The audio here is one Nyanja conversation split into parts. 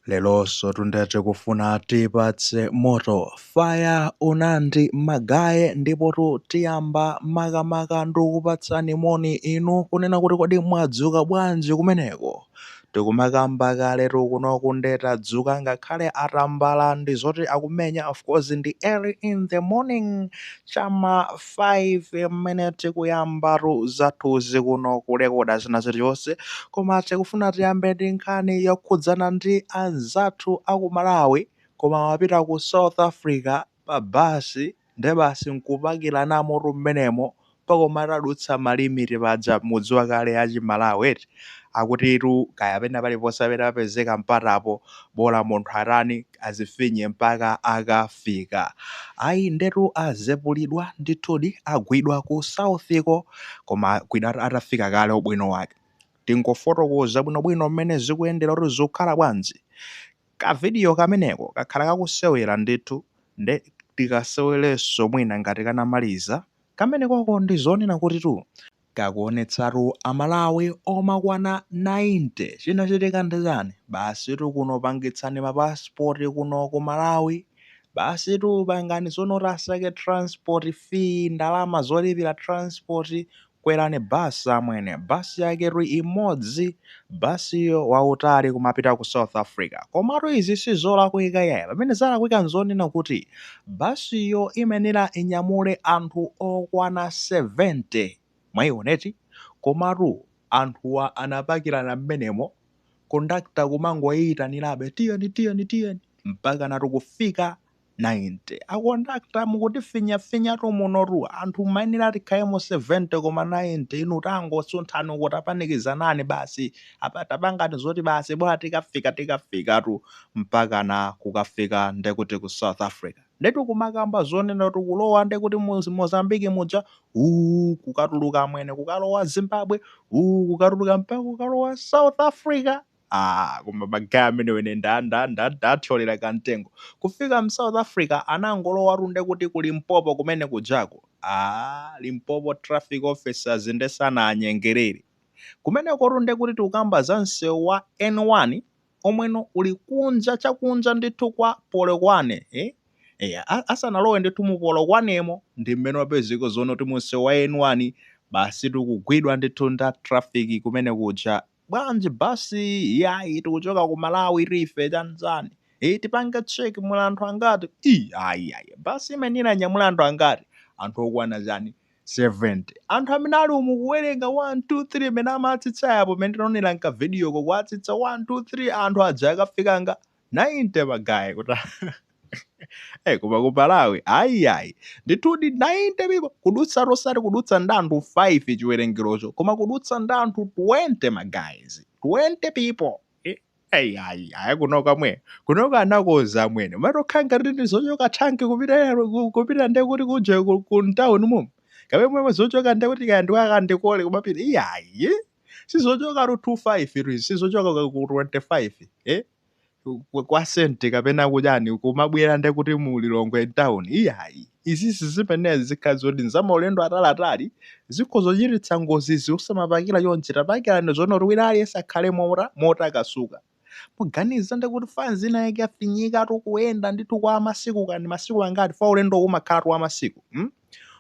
Leronso tunde tikufuna tipatse moto fire unandi magaye, ndipotu tiyamba makamaka ndikupatsani moni inu kunena kuti kodi mwadzuka bwanji kumeneko. Tikumakamba kaletu kunoku nde tadzuka, ngakhale atambala ndi zoti akumenya. Of course ndi early in the morning, chama 5 mmene tikuyambatu zathuzi kuno kulekoda zina ziliyonse. Koma tikufuna tiyambe ndi nkhani yokhudzana ndi anzathu aku Malawi, koma wapita ku South Africa pa basi, nde basi nkupakirana moto mmenemo pakoma atadutsa ma limit paja. Mudziwa kale achi Malawi eti, akutitu kaya pena paliponse amene apezeka mpatapo, bola munthu atani, azifinye mpaka akafika. Ayi, ndetu azepulidwa ndithudi, agwidwa ku Southiko, koma agwidwa atafika kale. Ubwino wake tingofotokoza bwinobwino mmene zikuyendera kuti zikukhala bwanji. Kavidiyo kameneko kakhala kakusewera ndithu, nde tikasewerenso mwina ngati kanamaliza kamenekoko. Ndi zonena kuti tu kakuonetsatu Amalawi omakwana 90. Chinachitika ndi chani? Basi tu kuno pangitsani mapasipoti kuno ku Malawi, basi tu pangani zonoti asake transport fee, ndalama zolipira transport, kwerani basi amwene. Basi yaketu imodzi, basiyo wautali kumapita ku South Africa. Komatu izi sizolakwika yayi. Pamene zalakwika nzonena kuti basiyo imenera inyamule anthu okwana 70, mwayioneti? Komatu anthuwa anapakirana mmenemo, kondakta kumangoyitanirabe, "Tiyeni, tiyeni, tiyeni," mpaka natu kufika 90. Akondakta, mukutifinyafinyatu munotu. Anthu mayenera tikhalemo 70 koma 90. Inu tangosunthani uko, tapanikizanani basi apa, tapangani zoti basi bora tikafika, tikafikatu. Mpaka na kukafika ndekuti ku South Africa. Ndetu kumakamba zonena kuti kulowa ndekuti mu Mozambique muja, uu kukatuluka amwene, kukalowa Zimbabwe, uu kukatuluka mpaka kukalowa South Africa. Ah, koma magayi amene wene ndathyolera kamtengo. Kufika mu South Africa anangolowa tunde kuti ku Limpopo kumene kujako. Ah, Limpopo traffic officers ndesana anyengerere kumeneko. Tunde kuti tikukamba za msewu wa N1 omweno uli kunja, chakunja ndithu kwa Polokwane, eh? Eh, asanalowe ndithu mu Polokwanemo ndi mmene wapezeka zono kuti munsewu wa N1 basi tikugwidwa ndithu nda traffic kumene kuja. "Bwanji basi?" "Yayi, tikuchoka ku Malawi rife chanzani." "E, tipange check, muli anthu angati?" "I ayi ayi, basi imene inanyamula anthu angati?" Anthu okwana chani? 70. Anthu amene ali umu kuwerenga 1 2 3, imene amatsitsa apo, imene tinaonera nkavidiyoko, kuatsitsa 1 2 3, anthu aja akafikanga 90 magayi. Kuti koma ku Malawi, ayi ayi, ndithudi 90 people kudutsa, tosati kudutsa ndi anthu 5 chiwerengerocho, koma kudutsa ndi anthu 20 magayizi, 20 people, eh. Ayi ayi ayi, kunoka mwe kunoka anakoza amwene, matokha ngati ndi zochoka thanki kupita kupita nde kuti kuje ku town mumu kapena mwemwe zochoka nde kuti kaya ndiwakandikole kumapita. Iyayi, sizochoka tu 25 tu, sizochoka ku 25, eh, kwa sente kapena kuchani kumabwera nde kuti mu Lilongwe town. Iyayi, izizi zimenezi zikhala zoti nzamaulendo ataliatali, zikhozochititsa ngozizi. Usamapakira chonchi, tapakirani zoona kuti wina aliyense akhale mota motakasuka. Muganiza ndikuti fanzi ina yake yafinyika kuyenda ndithu kwa masiku kani masiku angati fa ulendo umakhala tu wa masiku,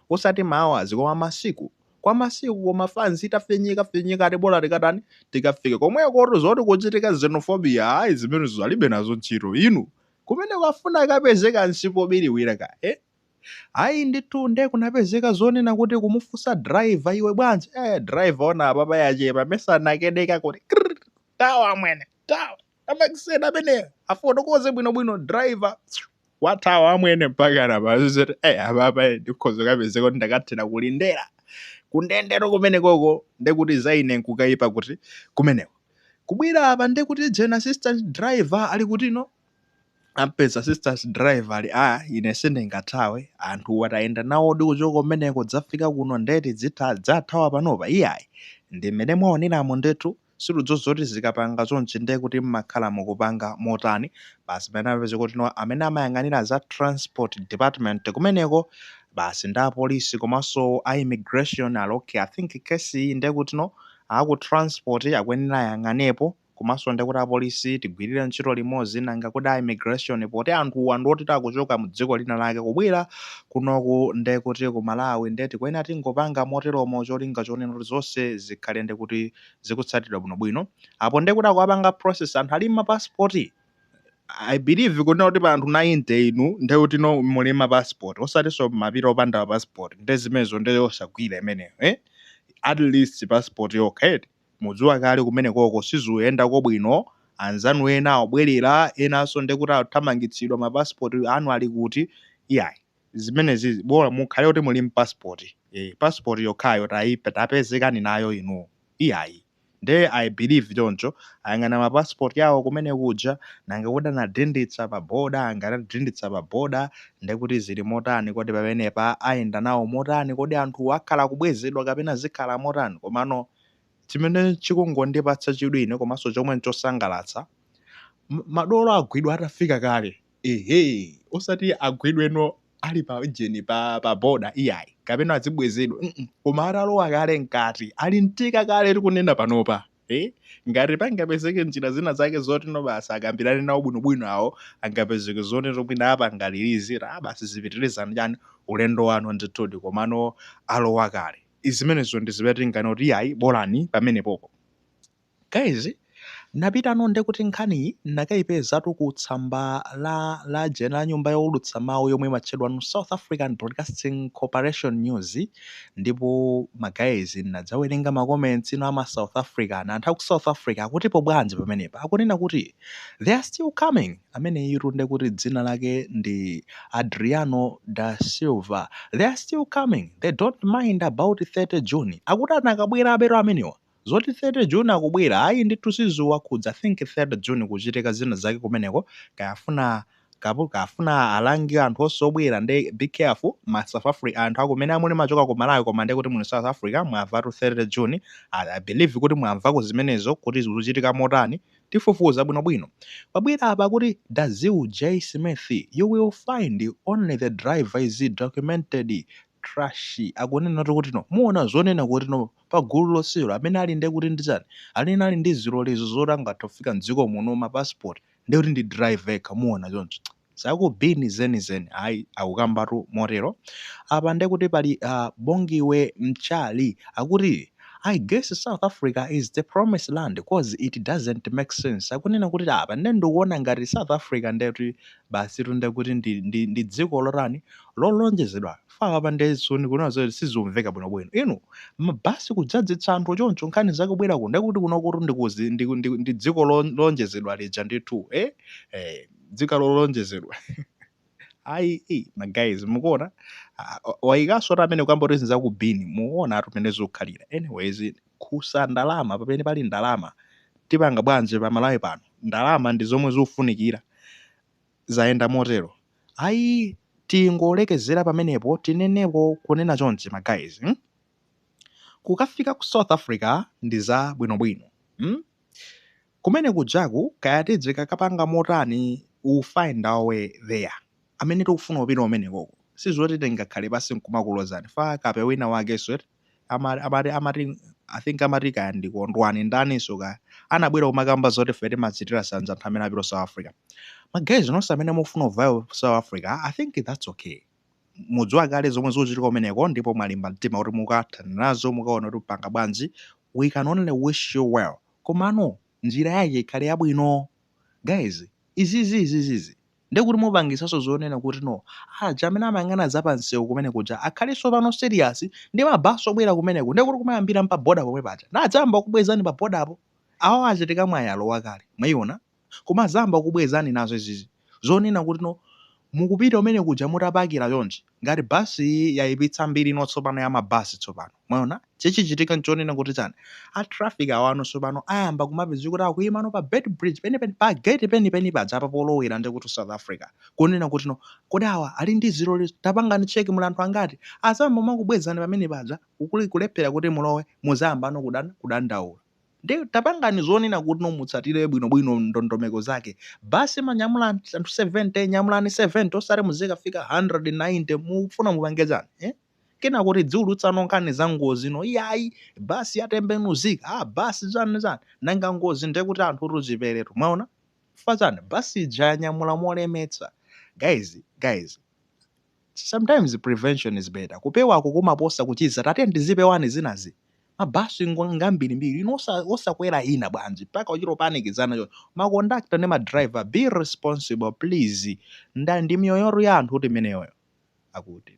Usati ma hours koma masiku, kwa masiku, koma fanzi itafinyika finyika, ati bola tikatani, tikafike komweko. Zoti kuchitika xenophobia, ayi, zimenezo alibe nazo ntchito inu. Kumene kwafuna kapezeka msipu obiriwira ka, eh? Ayi ndithu, nde kunapezeka zonena kuti kumufunsa driver, "Iwe bwanji?" Eh, driver ona apapa yachepa mesanakedeka kuti krr, tawa amwene, tawa amakisena ameneyo afotokoze bwinobwino. Driver wathawa amwene mpaka napazoti eh, apapa eh, ndikhoza kapezeka kuti ndakathera kulindera kundendero kumene koko, ndekuti zaine nkukaipa kuti kumeneko. Kubwera apa ndekuti jena assistant driver ali kutino, ampeza assistant driver ali, "A, ine sindingathawe, anthu watayenda nawo di kuchoka kumeneko dzafika kuno, ndeti dzathawa panopa? Iyayi." Ndi mmene mwaoneramo ndithu. Situdzozoti zikapanga chonchi ndiye kuti mmakhala mukupanga motani. Basi pamene apeze kuti no, amene amayang'anira za transport department kumeneko basi ndi apolisi komanso a immigration ali, "Okay, I think case iyi ndiye kuti no, aku transport akuyenera ayang'anepo." Komanso ndekuti apolisi tigwirire ntchito limodzi. Nanga kuti a immigration, poti anthuwa ndoti takuchoka mu dziko lina lake kubwera kunoku ndekuti ku Malawi, nde tikuyenera tingopanga moteromo, cholinga chonena kuti zonse zikhale ndekuti zikutsatidwa bwinobwino. Apo ndekuti akuapanga process anthu ali mapasipoti. I believe kunena kuti pa anthu 90 inu ndekuti no muli mapasipoti, osatinso mapita opanda passport. Nde zimenezo nde osagwira imeneyo, eh? At least passport yokha, eti? Mudziwa kale kumene koko sizuyendako bwino, anzanu ena abwerera, enanso ndekuti athamangitsidwa, mapasipoti anu ali kuti? Iyayi, zimenezi bola mukhale kuti muli mpasipoti, passport yokhayo tapezekani nayo inu. Iyayi, nde I believe choncho ayang'ana mapasipoti yawo kumene kuja. Nanga kuti anadinditsa pa boda, angatadinditsa pa boda, ndekuti zili motani? Kodi pamenepa ayenda nawo motani? Kodi anthu akhala kubwezedwa kapena zikhala motani? Komano chimene chikungondipatsa chidwi ine komanso chomwe nchosangalatsa, madolo agwidwa atafika kale, ehe, osati agwidweno ali pa jeni pa boda, iyayi, kapena azibwezedwa, Koma atalowa kale mkati, ali mtika kale tikunena panopa, eh? Ngati pangapezeke njira zina zake zoti no basi akambirane nawo bwinobwino awo, angapezeke zoti mwina apanga release, ah, basi zipitirizani chani ulendo wanu ndithudi, komano alowa kale. Izimenezo ndi zimene tingane kuti iyayi, bolani pamenepopo. Guys, napitano ndekuti nkhaniyi nakayipezatu ku tsamba la nyumba yowulutsa mawu yomwe imatchedwa no South African Broadcasting Corporation News. Ndipo ma guys, nadzawerenga ma comments ino ama South African. Anthu aku South Africa akutipo bwanji pamenepa? Akunena kuti "They are still coming." Amene iru ndekuti dzina lake ndi Adriano da Silva. "They are still coming. They don't mind about 30 June." Akuti anakabwera abero amenewa, zoti 30 June akubwera, ayi ndithu, siziwakhudza. I think 30 June kuchitika zina zake kumeneko, kayafuna kapo kafuna alange anthu onse obwera. Nde be careful ma South Africa, anthu akumene amene machoka ku Malawi koma ndiye kuti muli South Africa, mwamvatu 30 June. I believe kuti mwamvako zimenezo kuti zikuchitika motani. Tifufuza bwinobwino. Pabwera apa kuti Dazil J Smith, "You will find only the driver is documented trash." Akunena kuti no muona zonena kuti no pa gulu lonselo amene ali ndiye kuti ndi chani, amene ali ndi zilolezo zoti angathe kufika mdziko muno, ma passport, ndiye kuti ndi driver yekha. Muona choncho zakubini zenizeni, ayi, akukambatu motero. Apa ndiye kuti pali Bongiwe Mchali, akuti "I guess South Africa is the promised land 'cause it doesn't make sense." Akunena kuti apa ndiye ndikuona ngati South Africa ndekuti basi tunde kuti ndi dziko lotani, lolonjezedwa. Fa apa ndeso ndikuona zoti sizimveka bwinobwino inu, mabasi kudzadzitsa anthu choncho, nkhani zakubwerako, ndekuti kunokuti ndi dziko lolonjezedwa lija ndithu, eh? Eh, dziko lolonjezedwa ayi. Ma guys, mukuona wayikanso ati amene kuyamba kuti zakubini, muona atu pamene zikukhalira. Anyways, khusa ndalama pamene pali ndalama, tipanga bwanji pa Malawi pano? Ndalama ndi zomwe zikufunikira, zayenda motero. Ayi, tingolekezera pamenepo. Tinenepo kunena chonchi, ma guys, Kukafika ku South Africa ndi za bwinobwino, Kumene kujaku kaya tidze kakapanga motani, we'll find our way there. Amene tikufuna kupita kumenekoko, sizoti tingakhale pasi nkumakulozani. Fa kape wina wakenso amati, I think amati kaya ndikondwani ndaninso kaya, anabwera kumakamba zoti ife timachitira sanja anthu amene apita South Africa. Ma guys nonse amene mufuna kuvayo South Africa, I think that's okay. Mudziwa kale zomwe zikuchitika kumeneko ndipo mwalimba mtima kuti mukathana nazo, mukaona kuti upanga bwanji. We can only wish you well, komano njira yake ikhale yabwino, guys. Izizi izizizi ndekuti mupangisanso zonena kuti no aja amene amayang'ana zapansewu kumene kuja akhalenso pano serious ndi mabasi obwera kumeneko. Ndekuti kumayambira mpa boda pomwe paja, nadzamba kubwezani pa bodapo. Awo achitika mwayalo wakale, mwayiona, koma azamba kubwezani nazo izizi zonena kuti no mukupita umene kuja mutapakira chonchi, ngati basi iyi yayipitsa mbiri ino tsopano ya mabasi tsopano, mwaona chichichitika nchonena kuti chani? A traffic awano tsopano ayamba kumapeza kuti akuyimano pa Beitbridge penipeni, pa gate penipeni paja apa polowera ndi kuti South Africa, kunena kuti no kodi awa ali ndi zilolezo? Tapangani check, muli anthu angati? Azamba makubwezani pamene paja, kulephera kuti mulowe, muzayambano kudandaula. Ndi tapangani zonena kuti no mutsatire bwinobwino ndondomeko zake. Basi manyamula anthu 70, nyamulani 70, osati muzikafika 190. Mufuna mupange chani, eh? Kenako tidziulutsano nkhani za ngozi no, iyayi, basi yatembenuzika, ah, basi chani chani. Nanga ngozi ndekuti anthu tuziperetu, mwaona fazani basi ija yanyamula molemetsa. Guys, guys, sometimes prevention is better. Kupewako kumaposa kuchiza. Tate ndizipewani zinazi. Mabasi ngambirimbiri ino, osakwera ina bwanji mpaka uchiropanikizana cho? Makondakta ndi madriver, be responsible, please. Nda ndi miyoyo ya anthu kuti imeneyoyo akuti.